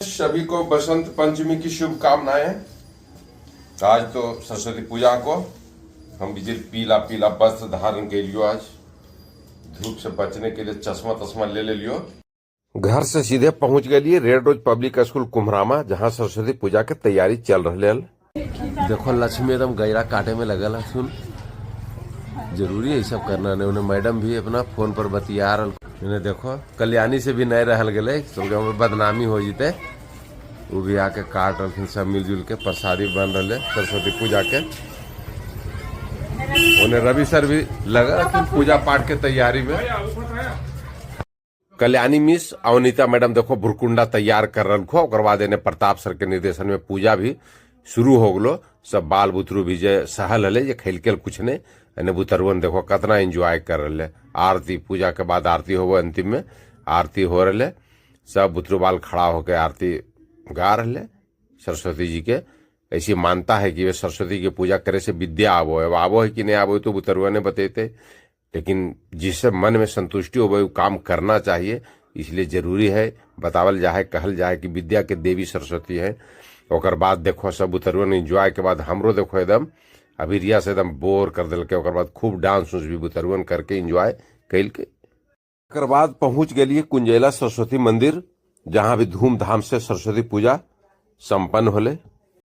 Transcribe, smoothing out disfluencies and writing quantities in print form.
सभी को बसंत पंचमी की शुभकामनाएं। आज तो सरस्वती पूजा को हम भी पीला पीला वस्त्र धारण के लियो। आज धूप से बचने के लिए चश्मा तश्मा ले ले लियो। घर से सीधे पहुंच गए रेड रोज पब्लिक स्कूल कुम्हरामा, जहां सरस्वती पूजा के तैयारी चल रही है। देखो, लक्ष्मी एकदम गैरा काटे में लगल है। सुन, जरूरी है ये सब करना? नहीं, उन्हें मैडम भी अपना फोन पर बतिया रहा। इन्हें देखो, कल्याणी से भी नहीं रहल गए, सब बदनामी हो जीते। वो भी आके काट रहा। सब मिलजुल के प्रसादी बन रहे सरस्वती पूजा के। उन्हें रवि सर भी लगा पूजा पाठ के तैयारी में। कल्याणी मिस, अवनीता मैडम देखो भुरकुंडा तैयार कर रहा। ओकर बाद एने प्रताप सर के निर्देशन में पूजा भी शुरू हो गलो। सब बाल बुतरू भी जे सहल हले, जे खेल कुछ नहीं। एने बुतरुअन देखो कितना एंजॉय कर रहे। आरती, पूजा के बाद आरती हो, अंतिम में आरती हो रहे। सब बुतरू बाल खड़ा होकर आरती गा रहे सरस्वती जी के। ऐसी मानता है कि वे सरस्वती की पूजा करे से विद्या आवो है। अब आवो है कि नहीं आवो तो बुतरुआ ने बतेते, लेकिन जिससे मन में संतुष्टि हो, वही काम करना चाहिए। इसलिए जरूरी है बतावल जाए, कहल जाए कि विद्या के देवी सरस्वती है। ओकर बाद देखो, सब बुतरुअन एंजॉय के बाद हमरो देखो एकदम अभी रिया से एकदम बोर कर दिलके। ओकर बाद खूब डांस उंस भी बुतरुअन करके एंजॉय कैल के ओकर बाद पहुंच गेलिए कुंजेला सरस्वती मंदिर, जहां भी धूमधाम से सरस्वती पूजा संपन्न होले।